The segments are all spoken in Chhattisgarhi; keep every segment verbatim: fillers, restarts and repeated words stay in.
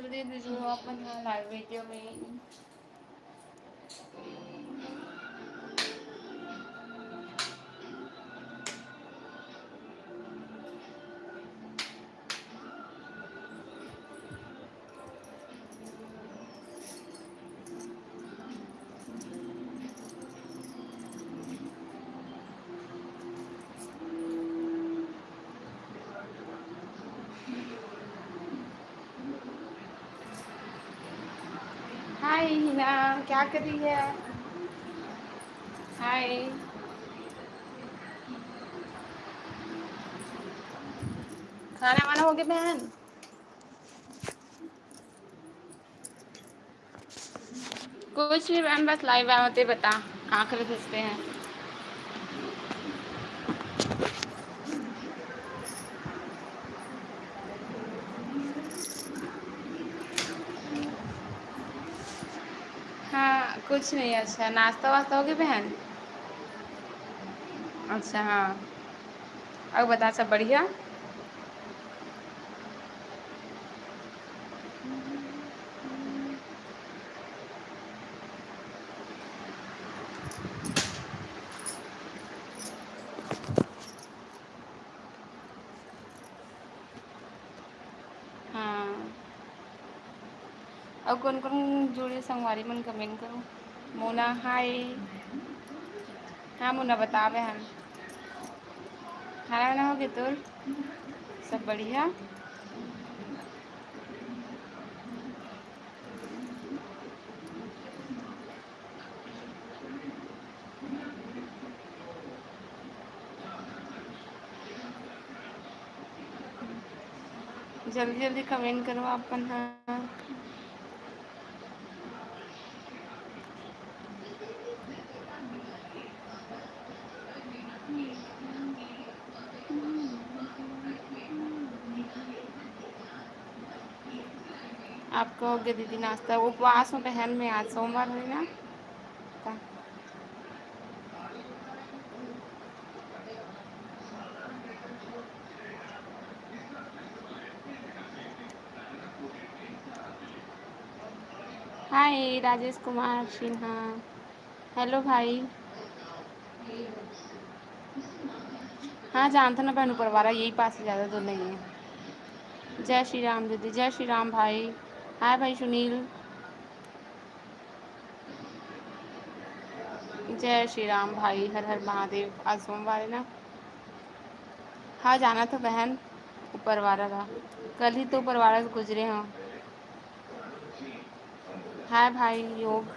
जल्दी जल्दी जुड़ो अपन ह लाइव वीडियो में। हाय हिना, क्या कर रही है? हाय, खाना वाना हो गया बहन? कुछ नहीं बहन, बस लाइव आए होते, बता, आंख भेजते हैं। हाँ, कुछ नहीं। अच्छा, नाश्ता वास्ता हो गया बहन? अच्छा, हाँ, अब बता, सब बढ़िया? हाँ, अउ कोन कोन जुड़े संगवारी मन, कमेंट करो। मोना, हाय। हाँ मोना, बतावे हम। खाना वाना हो गया तोर? सब बढ़िया। जल्दी जल्दी कमेंट करो अपन ह। आपका हो गया दीदी नाश्ता? उपवास में बहन में आज सोमवार है ना। हाय राजेश कुमार सिन्हा, हेलो भाई। हाँ, जानथन अपन ऊपर वाला, यही पास है, ज़्यादा दूर नहीं है। जय श्री राम दीदी, जय श्री राम भाई। हाय भाई सुनील। जय श्री राम भाई, हर हर महादेव। आज सोमवार है ना। हाँ, जाना तो बहन ऊपर वाला ला, कल ही तो ऊपर वाला से गुजरे हो। हाय भाई योग।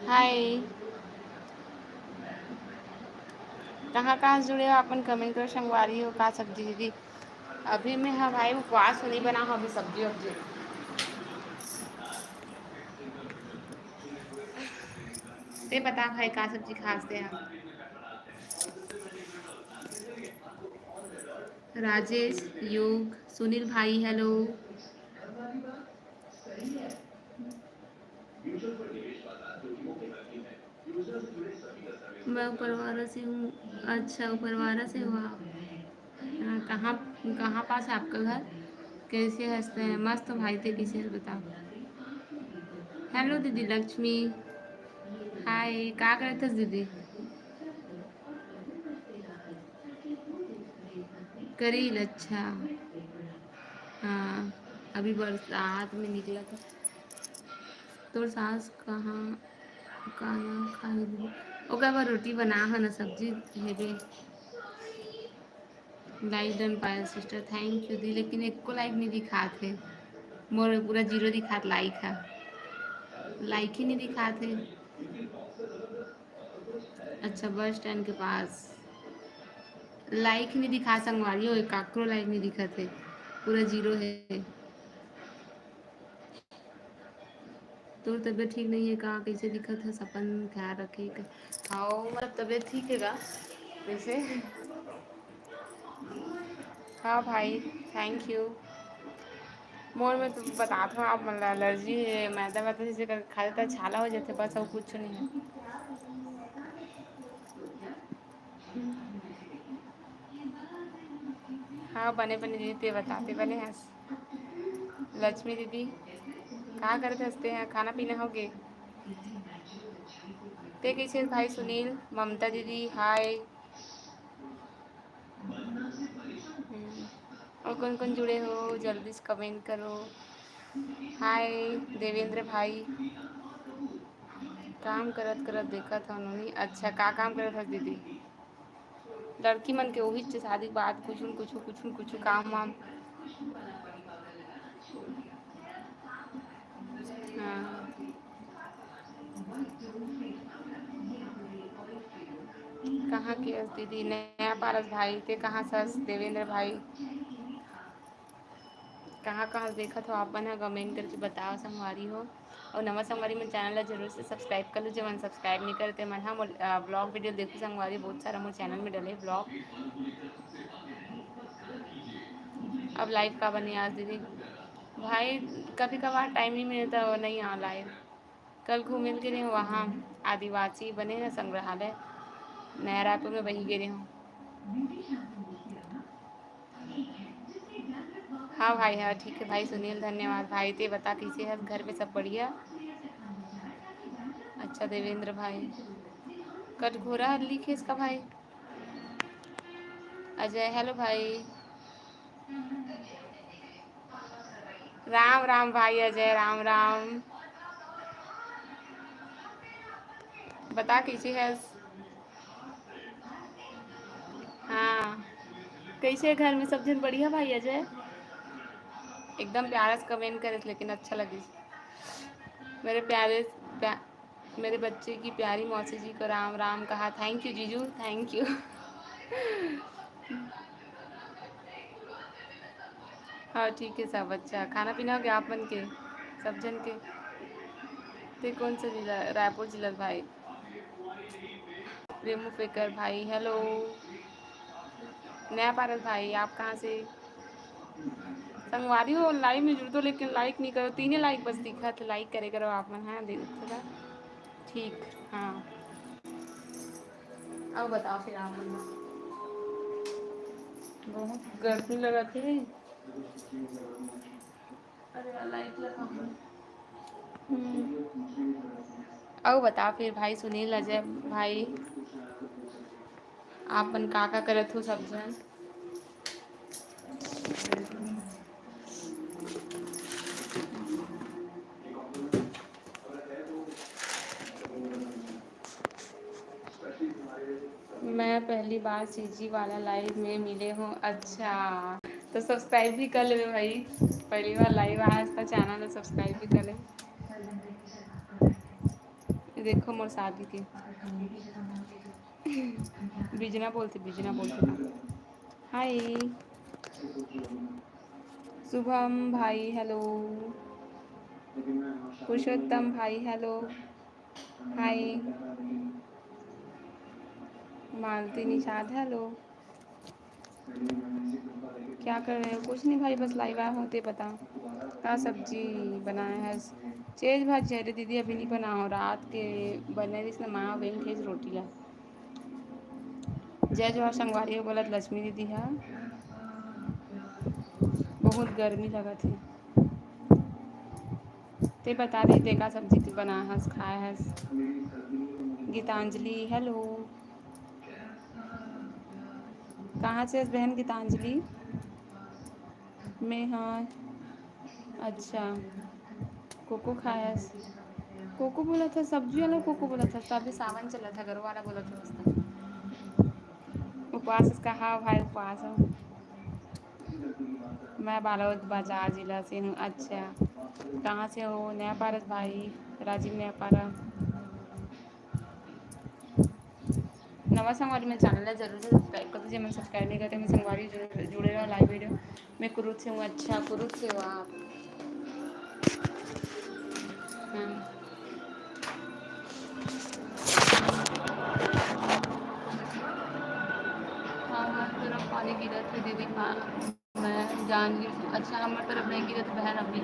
हाय, कहाँ कहाँ से जुड़े हो? अपन कमेंट करो। संगवारी हो का सब्जी दीदी? अभी मैं, हाँ भाई, उपवास नहीं बना हूँ अभी सब्जी वब्जी। ते बता भाई, का सब्जी खास ते? हाँ, राजेश, योग, सुनील भाई, हेलो। मैं उपरवारा से हूँ। अच्छा, उपरवारा से हो आप। हाँ, कहाँ, कहाँ पास है आपका घर? कैसे हंसते हैं? मस्त भाई थे, कैसे है बताओ। हेलो दीदी लक्ष्मी, हाय, का करत हस दीदी? करेल, अच्छा। हाँ, अभी बरसात में निकला था। तोर सास कहाँ, का ना खाही दीदी? ओकर बर रोटी बना ह ना, सब्जी हेबे। Like done Payal sister, thank you दी, लेकिन एको लाइक नहीं दिखात हे। मोर पूरा जीरो दिखात लाइक ह, लाइक ही नहीं दिखात हे। अच्छा, बस स्टैंड के पास लाइक नहीं दिखा संगवारी हो, काकरो लाइक नहीं दिखत हे, पूरा जीरो हे। तोर तबीयत ठीक नहीं है का? कैसे दिखत हस? अपन ख्याल रखे का। हाँ, मतलब तबीयत ठीक है का? वैसे हाँ भाई, थैंक यू। मोर में तो बतात हूँ आप मन ला एलर्जी है, मैदा वैदा जैसे कर खा लेता छाला हो जाते, बस और कुछ नहीं है। हाँ, बने बने दीदी, ते बता, ते बने हस? लक्ष्मी दीदी, का करत हस ते ह? खाना पीना हो गे? ते कइसे हस भाई सुनील? ममता दीदी, हाय। हम्म, अउ कोन कोन जुड़े हो, जल्दी से comment करो। हाय देवेंद्र भाई, काम करत करत देखत हव नोनी। अच्छा, का काम करत हस दीदी? लड़की मन के उहीच शादी के बाद कुछु न कुछु, कुछु न कुछु काम वाम। हाँ। कहाँ के हस दीदी? नया पारस भाई, ते कहाँ से हस देवेंद्र भाई? कहाँ कहाँ से देखत हो आप मन ह, comment करके बताओ संगवारी हो। अउ नवा संगवारी मन channel ला जरूर से subscribe कर लो, जेमन subscribe नहीं करते मन ह मोर, अ, vlog video देखो संगवारी, बहुत सारा मोर channel में डले vlog। अब live का बने आज दीदी? भाई, कभी कभार time नहीं मिलता, वो नहीं आ live। कल घूमे ल गे रहे वहाँ आदिवासी बने हैं संग्रहालय नया रायपुर में, वहीं गे रहे हूँ। हाँ भाई, हाँ, ठीक है भाई सुनील, धन्यवाद भाई। ते बता, कइसे हस? घर में सब बढ़िया? अच्छा देवेंद्र भाई, कटघोरा लिखे इसका भाई। अजय, hello भाई। राम राम भाई अजय, राम राम। बता, कइसे हस? हाँ, कइसे घर में सब झन बढ़िया भाई अजय? एकदम प्यारा से comment करिस, लेकिन अच्छा लगिस। मेरे प्यारे प्या-, मेरे बच्चे की प्यारी मौसी जी को राम राम कहा। Thank you जीजू, thank you। हाँ, ठीक है सब। अच्छा, खाना पीना हो गया आप मन के, सब झन के? ते कौन सा जिला? रायपुर जिला भाई। रेमू फेकर भाई, hello। नया पारस भाई, आप कहाँ से? संगवारी हो, live में जुड़ दो, लेकिन like नहीं करो। तीने like बस दिखत, like करे करो आप मन। हाँ, दे थोड़ा। ठीक, हाँ। अब बताओ फिर आप मन। बहुत गर्मी लगत हे। अरे यार, light लगा। हम्म। अउ बता फिर भाई सुनील, अजय भाई, आप मन का का करत हो सब झन? मैं पहली बार सीजी वाला live में मिले हूँ। अच्छा, तो subscribe भी कर लेवे भाई, पहली बार live आया है, इसका channel है, subscribe भी कर ले। ये देखो मोर शादी के बिजना बोलते, बिजना बोलते। हाय शुभम भाई, hello। पुरुषोत्तम भाई, hello। हाय मालती निषाद, hello। क्या कर रहे हो? कुछ नहीं भाई, बस live आया हूँ। ते बता, का सब्जी बनाया है? चेज भाजी। अरे दीदी, अभी नहीं बना हो, रात के बने रहिस ना, माँ बेन भेज रोटी ला। जय जोहार संगवारी हो, बोलत लक्ष्मी दीदी हा। बहुत गर्मी लगत हे। ते बता दे, ते का सब्जी ते बनाए हस, खाए हस? गीतांजलि, hello। कहाँ से हस बहन गीतांजलि? मैं हाँ। अच्छा, कोको खायस? कोको बोलत हस, सब्जी वाला कोको बोलत हस, त अभी सावन चलत हे, गरवा वाला बोलत हस त। उपवास इसका? हाँ भाई, उपवास हो। मैं बालोद बाजार जिला से हूँ। अच्छा, कहाँ से हो? नया पारस भाई, राजीव नया पारा। नवा संगवारी मन channel ला जरूर से subscribe कर दो, जेमन subscribe नहीं करते, मन संगवारी जुड़े, जुड़े रहो live video में। कुरुद से हूँ। अच्छा, कुरुद से हो आप? हाँ। हाँ, हर तरफ पानी गिरत हे दीदी, पा-, मैं जान ली। अच्छा, हमर तरफ नहीं गिरत बहन अभी।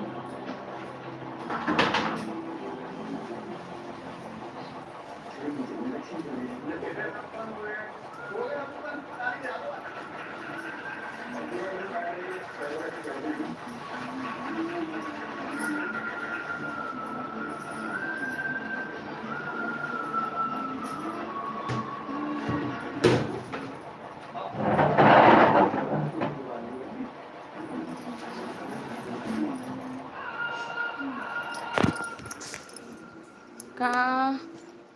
का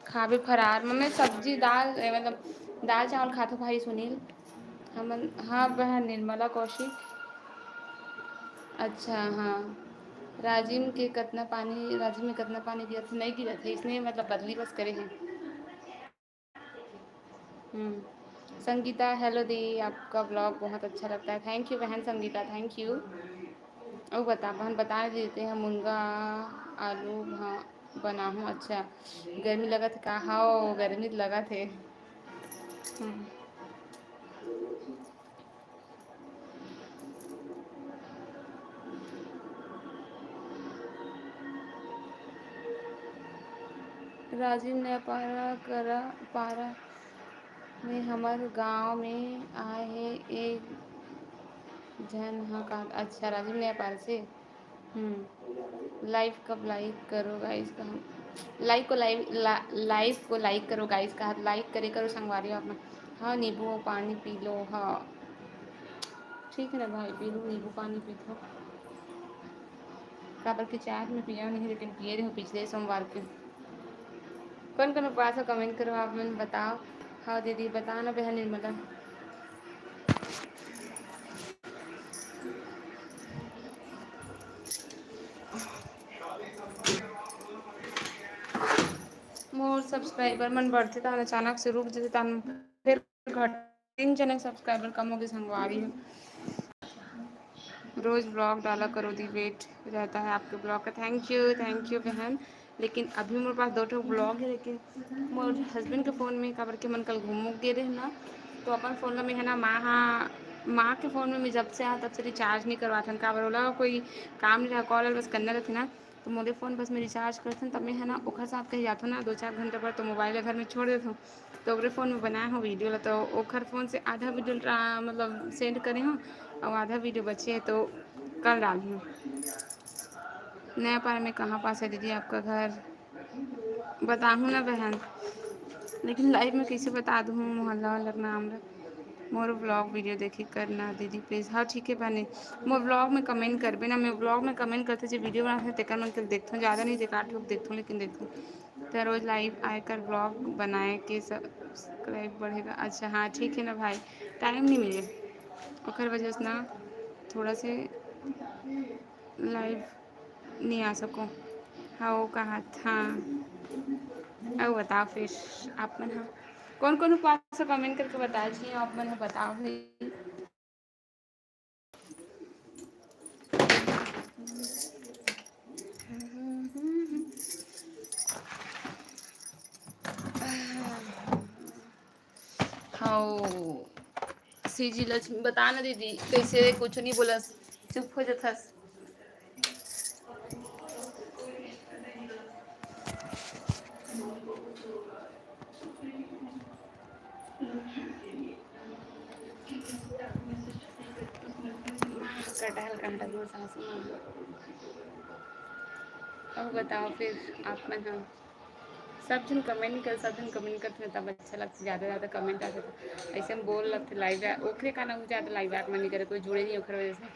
खाबे फरार? मम्मी सब्जी, दाल, ए, मतलब दाल चावल खाथो भाई सुनील। हमन, हाँ बहन निर्मला कौशिक। अच्छा, हाँ। राजिम के कतना पानी, राजिम में कतना पानी गिरत हे? नहीं गिरत हे, इसने मतलब बदली बस करे हे। हम्म। संगीता, हेलो दी, आपका ब्लॉग बहुत अच्छा लगता है। थैंक यू बहन संगीता, थैंक यू। अउ बता बहन, बता देते हैं मुनगा आलू, हाँ, बनाहूँ। अच्छा, गर्मी लगत हे का? हव, गर्मी तो लगत हे। हम्म। राजिम नया पारा करा, पारा में हमर गांव में आए हे एक झन ह का। अच्छा, राजिम नया पारा से। हम्म। लाइव कब लाइक करो गाइस? का हम लाइव को लाइव, ला-, लाइव को लाइक करो गाइस, का लाइक करे करो संगवारी हो आप मन। हाँ, नींबू पानी पी लो। हाँ, ठीक है ना भाई, पी लो, नींबू पानी पी लो। काबर के चाय मैं पिया नहीं, लेकिन पिए रहे हूँ पिछले सोमवार के। कौन कौन उपवास हो, कमेंट करो आप मन, बताओ। हाँ दीदी, बताओ ना बहन निर्मला। मोर सब्सक्राइबर मन बढ़थे, तहन अचानक से रुक जथे, तहन फिर घट, तीन जने सब्सक्राइबर कम हो गए संगवारी हो। रोज ब्लॉग डाला करो दी, वेट रहता है आपके ब्लॉग का। थैंक यू, थैंक यू बहन। लेकिन अभी मोर पास दो ठो ब्लॉग है, लेकिन मोर हस्बैंड के फ़ोन में, काबर के मन कल घूमो गे रहे ना, तो अपन फ़ोन ला मैं है ना, माँ हा, माँ के फ़ोन में मैं जब से आ तब से रिचार्ज नहीं करवाथन, काबर ओला कोई काम नहीं रहा, कॉल बस करना रहते ना, तो मोरे फ़ोन बस मैं रिचार्ज करथन, तब मैं है ना ओखर साथ कहीं जाथन ना दो चार घंटा पर, तो मोबाइल ला घर में छोड़ देथन, तो ओकरे फ़ोन में बनाए हो वीडियो ला, तो ओखर फ़ोन से आधा वीडियो ला, मतलब सेंड करे हो और आधा वीडियो बचे है, तो कल डालहूँ। नया पारा में कहाँ पास है दीदी आपका घर? बताहूँ ना बहन, लेकिन लाइव में कैसे बता दूँ मोहल्ला वाला नाम ला? मोर ब्लॉग वीडियो देखी करना दीदी प्लीज। हाँ ठीक है बहनी, मोर ब्लॉग में कमेंट करबे ना, मैं ब्लॉग में कमेंट करते जे वीडियो बनाते तेकर मन के देखथों, ज़्यादा नहीं देखा ठोक देखथों, लेकिन देखथों। तो रोज लाइव आए कर ब्लॉग बनाए के सब्सक्राइब बढ़ेगा। अच्छा हाँ ठीक है ना भाई, टाइम नहीं मिले ओकर वजह से ना थोड़ा से लाइव नहीं आ सको। हाँ वो कहा था। अब बताओ फिर आप मन हाँ कौन कौन उपवास है, कमेंट करके बता जी आप मन हाँ बताओ भाई। हाँ सीजी लक्ष्मी बता ना दीदी, कैसे कुछ नहीं बोलस, चुप हो जाथस। कटहल कांदा में सासू माँ। अब बताओ फिर आप मन हाँ। सब झन कमेंट कर, सब झन कमेंट करथे तब अच्छा लगथे, ज़्यादा ज़्यादा कमेंट आथे तो ऐसे हम बोल लगथे लाइव आ, ओखरे का ना ज़्यादा लाइव आत मन करे, कोई जुड़े नहीं ओखर वजह से।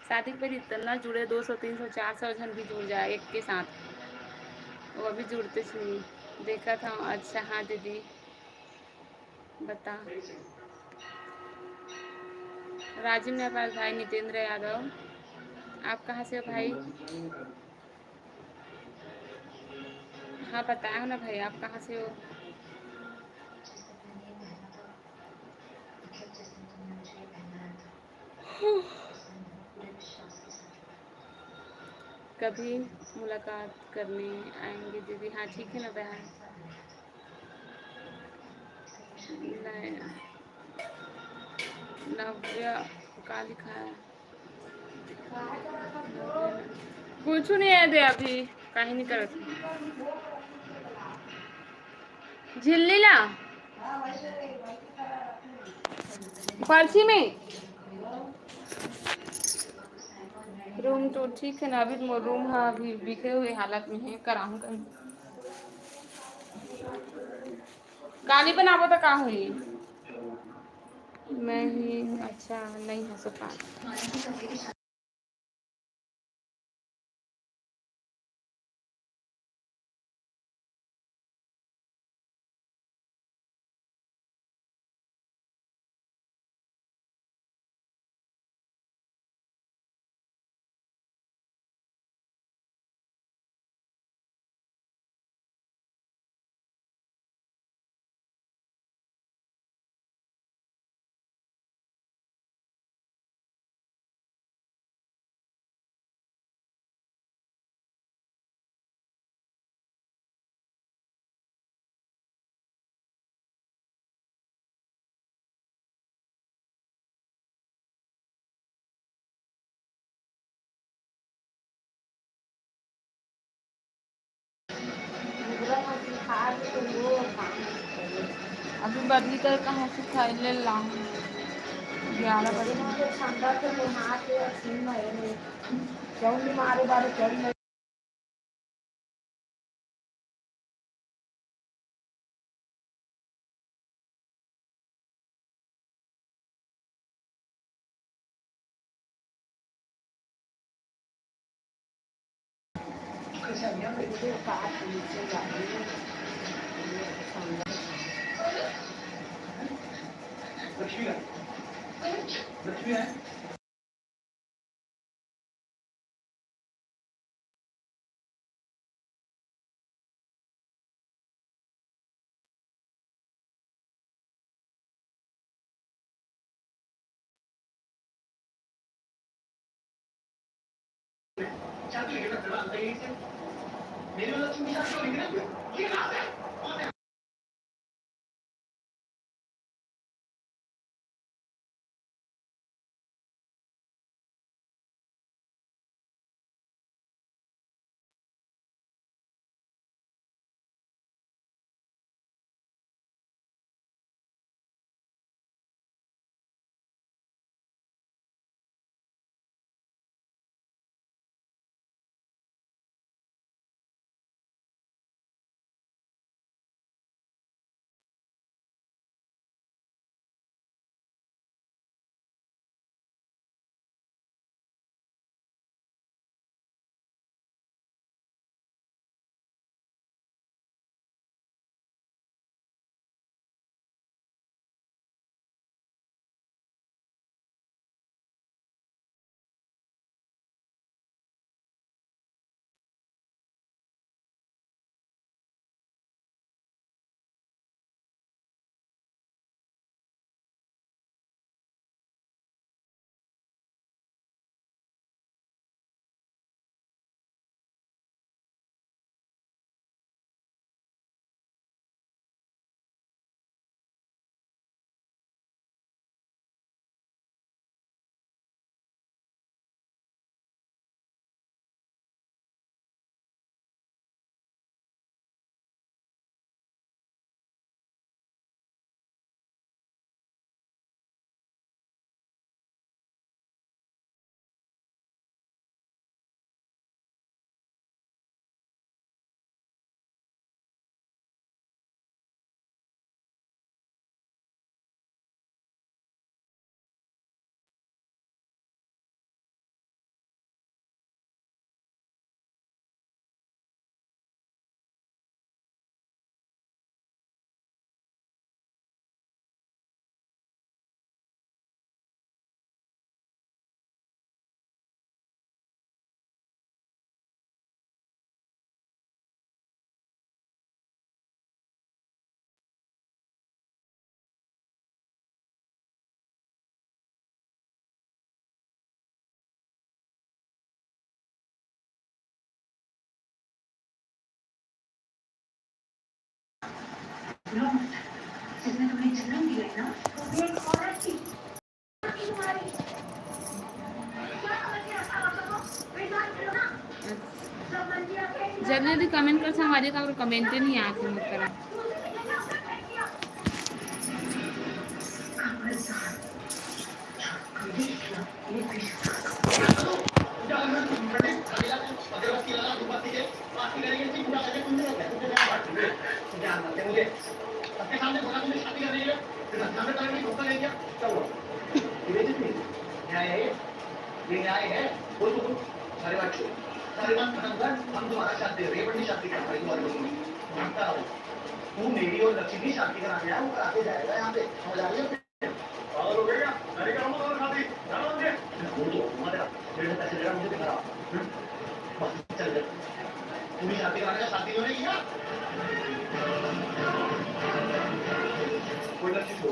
शादी के बाद इतना जुड़े, दो सौ तीन सौ चार सौ झन भी जुड़ जाए एक के साथ, वो अभी जुड़ते नहीं। देखा था। अच्छा हाँ दीदी बता। राजिम नेपाल भाई नितेंद्र यादव, आप कहाँ से हो भाई? हाँ बताया हो ना भाई, आप कहाँ से हो? कभी मुलाकात करने आएंगे दीदी। हाँ ठीक है ना बहन। नव्या का लिखा है? कुछ नहीं है दे, अभी कहीं नहीं करत। झिल्ली ला पर्ची में। रूम तो ठीक है ना, अभी मोर रूम ह अभी बिखरे हुए हालत में है, कराहूँ कहीं। काली बनाबो त का होही? मैं ही अच्छा नहीं हो सका। अभी बदली कर कहाँ से खाई ले लाऊं? ग्यारह बजे। ठंडा तो हाथ के असीन है नहीं। क्यों नहीं मारे बारे क्यों नहीं? जल्दी जल्दी कमेंट कर संगवारी, काबर कमेंटे नहीं आते मोर करा। अगरबत्ती लगा, धूपबत्ती के, बात करेंगे कि पूरा करके तुमने क्या, तुमने क्या बात सुनी? क्या बात है मुझे? सबके सामने बोला तुमने शादी करने के लिए, फिर सामने पकड़ के धोखा दे दिया, क्या हुआ? ये बेइज्जती है? न्याय है ये? ये न्याय है? बोल तो बोल। सारे बात छोड़। सारे बात खत्म कर, हम तुम्हारा साथ दे रहे हैं, but नहीं शादी कर पाएंगे और लोगों में। भागता रहो। तू मेरी और लक्ष्मी की शादी कराने आया, वो कराते जाएगा यहाँ पे। समझ आ रही है? पागल हो गया क्या? मैं नहीं कराऊंगा तुम्हारी शादी। जाना मुझे। वो तो हुआ तेरा। मेरे से पैसे लेना मुझे दिखा रहा। हम्म? बस, चल दे। पूरी शादी कराने का शादी तो नहीं किया। कोई लड़की को।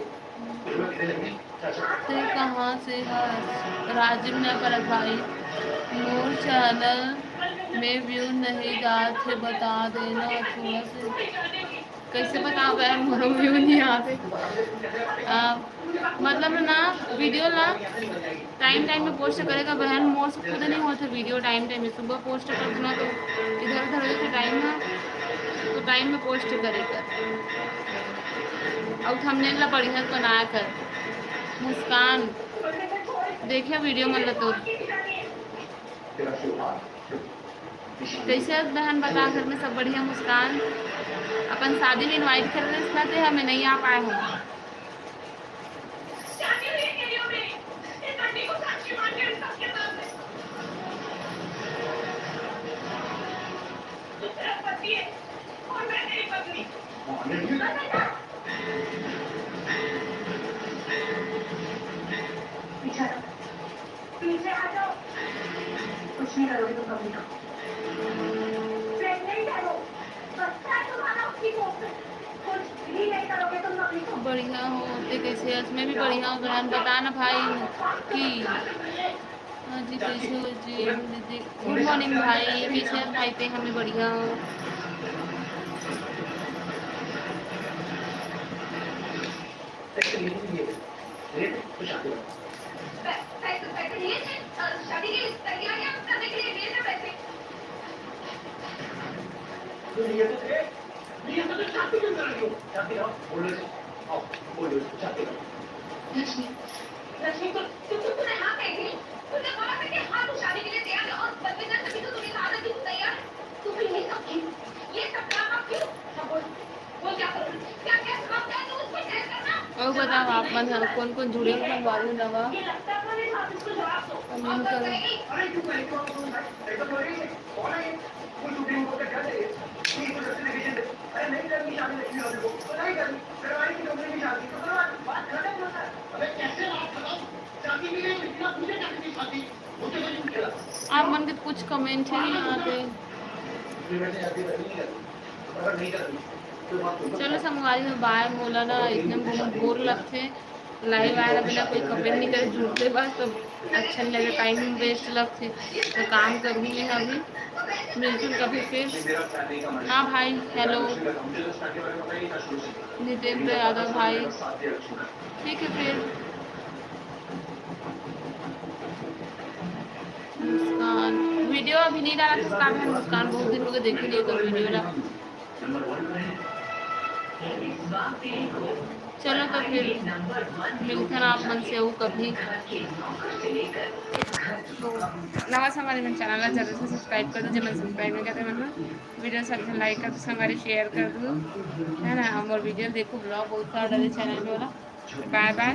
कोई लड़की नहीं। चल, चल। ते कहाँ से हस? राजिम न परत भाई, मोर चैनल में व्यू नहीं जात हे, बता देना थोड़ा से। कैसे बताओ यार, मोरो व्यू नहीं आते। आ, मतलब ना, वीडियो ना टाइम टाइम में पोस्ट करे का बहन, मोर से खुद नहीं होते वीडियो टाइम टाइम में। सुबह पोस्ट कर दूँ ना तो इधर उधर हो जाते टाइम ना, तो टाइम में पोस्ट करे कर। और थंबनेल ला बढ़िया बनाया कर। मुस्कान, देखिया वीडियो मन ला तो। कैसे हस बहन, बता घर में सब बढ़िया? मुस्कान, अपन शादी में इनवाइट कर रहे ना, ते हमें नहीं आ पाए हम। पीछे आ जाओ। कुछ नहीं करोगे तुम कभी। प्रेग्नेंट है वो। बच्चा है तुम्हारा उसकी कोख में। कुछ भी नहीं करोगे तुम कभी। बढ़िया हो, ते कैसे हस? मैं भी बढ़िया हूँ बहन, बता ना भाई कि हाँ जी, कैसे हो जी? दीदी, गुड मॉर्निंग भाई, कैसे हस भाई? ते हमें बढ़िया हो। पै-, पैसे, पैसे लिए थे, अ, शादी की तैयारियां करने के लिए लिए थे पैसे। तो लिए तो थे, लिए थे तो शादी क्यों कर रही हो? शादी आओ, बोलो इसे। आओ, बोलो इसे, शादी आओ। लक्ष्मी, लक्ष्मी, तो, तो, तो तूने हाँ कही थी। तूने कहा था कि हाँ, तू शादी के लिए तैयार है और बलविंदर, तभी तो तूने कहा था कि तू तैयार है। तू भी यही सब, ये सब ड्रामा क्यों? हाँ, बोल। और बताओ, आप मन ह कोन कोन जुड़े हो संगवारी हो नवा? कमेंट करो। आप मन के कुछ कमेंट ही नहीं आते। चलो संगवारी हो, बाय। मोला ना इतने में बहुत बोर लगथे, लाइव आए ना बिना कोई कमेंट नहीं करे, जुड़ते बस तो अच्छा नहीं लगे, टाइम वेस्ट लगथे। तो काम करूँगी मैं अभी, मिलथन कभी फिर। हाँ भाई, हेलो नितेंद्र यादव भाई, ठीक है फिर। मुस्कान वीडियो अभी नहीं डाला था, मुस्कान, बहुत दिन हो गए देखे नहीं तो वीडियो डाला। चलो तो फिर मिलथन आप मन से अउ कभी। तो नवा संगवारी मन चैनल ला जरूर से सब्सक्राइब कर दो, जे मन सब्सक्राइब नहीं करते मन वीडियो सब लाइक कर दो, संगवारी शेयर कर दो, है ना। हमर वीडियो देखो, ब्लॉग बहुत सारा डाले चैनल पे वाला। बाय बाय।